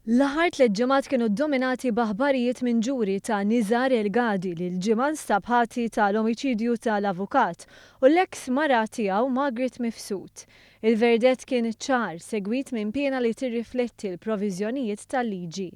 L-aħħar tliet ġimgħat kienu ddominati b'aħbarijiet minn ġuri ta' Nizar El Gadi li l-Ġimgħa nstab ħati tal-omiċidju tal-avukat u l-eks mara tiegħu Margaret Mifsud. Il-verdett kien ċar, segwit minn piena li tirrifletti l-proviżjonijiet tal-liġi.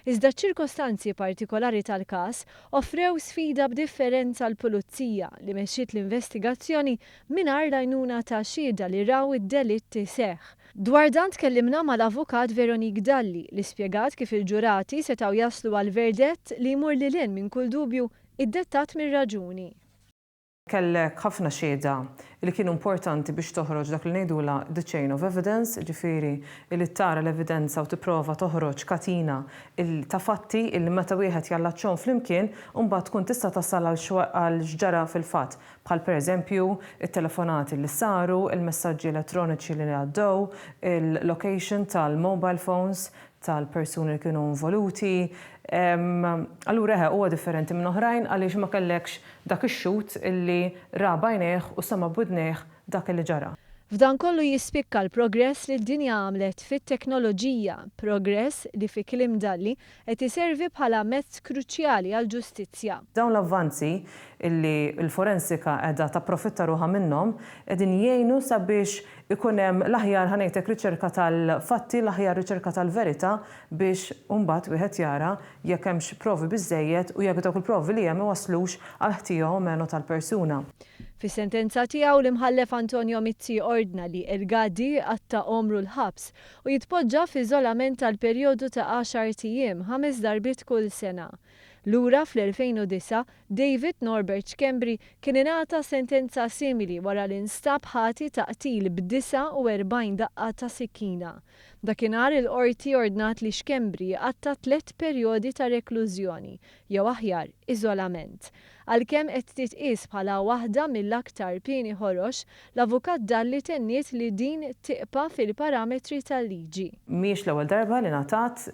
Iżda ċ-ċirkostanzi partikolari tal-każ offrew sfida b'differenza għall-pulizija li mexxiet l-investigazzjoni mingħajr l-għajnuna ta' xhieda li raw id-delitt iseħħ. Dwar dan tkellimna mal-Avukat Veronique Dalli li spjegat kif il-ġurati setgħu jaslu għal verdett li jmur lil hinn minn kull dubju iddettat mir-raġuni. Kellek ħafna xhieda li kienu importanti biex toħroġ dak li ngħidulha the chain of evidence, jiġifieri li tara l-evidenza u tipprova toħroġ katina ta' fatti illi meta wieħed jallaċċhom flimkien imbagħad tkun tista' tasal għal x'ġara fil-fatt. Bħal pereżempju, it-telefonati li saru, il-messaġġi elettroniċi li għaddew, il-location tal-mobile phones tal-persuni li kienu involuti. Allura eħe, huwa differenti minn oħrajn għaliex ma kellekx dak ix-xhud illi ra b'għajnejh u sema' b'widnejh dak li ġara. F'dan kollu jispikka l-progress li d-dinja għamlet fit-teknoloġija, progress li fi kliem Dalli qed iservi bħala mezz kruċjali għall-ġustizzja. Dawn l-avvanzi illi l-forensika qiegħda tapprofitta ruħha minnhom qegħdin jgħinu sabiex ikun hemm l-aħjar, ħa ngħidlek, riċerka tal-fatti, l-aħjar riċerka tal-verità biex imbagħad wieħed jara jekk hemmx provi biżżejjed u jekk dawk il-provi li hemm iwasslux għal ħtija o meno tal-persuna. Fis-sentenza tiegħu l-Imħallef Antonio Mizzi ordna li El Gadi jqatta' għomru l-ħabs u jitpoġġa f'iżolament għal perjodu ta' għaxart ijiem ħames darbiet kull sena. Lura fl-2009, David Norbert Schembri kien ingħata sentenza simili wara li nstab ħati ta' qtil b'49 daqqa ta' sikkina. Dakinhar il-Qorti ordnat li Schembri jqatta' tliet perjodi ta' reklużjoni, jew aħjar, iżolament. Għalkemm qed titqies bħala waħda mill-aktar pieni ħorox, l-Avukat Dalli tenniet li din tiqpa' fil-parametri tal-liġi. Mhijiex l-ewwel darba li ngħatat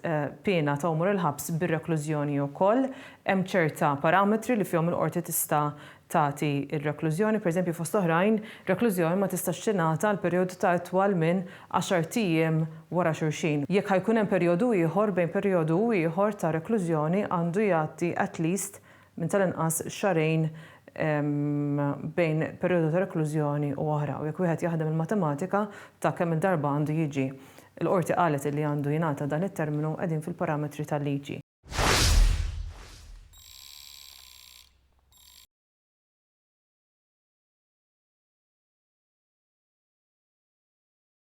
piena ta' għomor il-ħabs bir-reklużjoni wkoll. Hemm ċerta parametri li fihom il-qorti tista' tagħti r-reklużjoni, pereżempju fost oħrajn, reklużjoni ma tistax tingħata għal perjodu ta' itwal minn għaxart ijiem wara xulxin. Jekk ħa jkun hemm perjodu ieħor bejn perjodu u ieħor ta' reklużjoni għandu jgħaddi at least minn tal-inqas xahrejn bejn perjodu ta' reklużjoni u oħra. U jekk wieħed jaħdem il-matematika ta' kemm-il darba għandu jiġi l-qorti qalet illi għandu jingħata dan it-terminu qegħdin fil-parametri tal-liġi.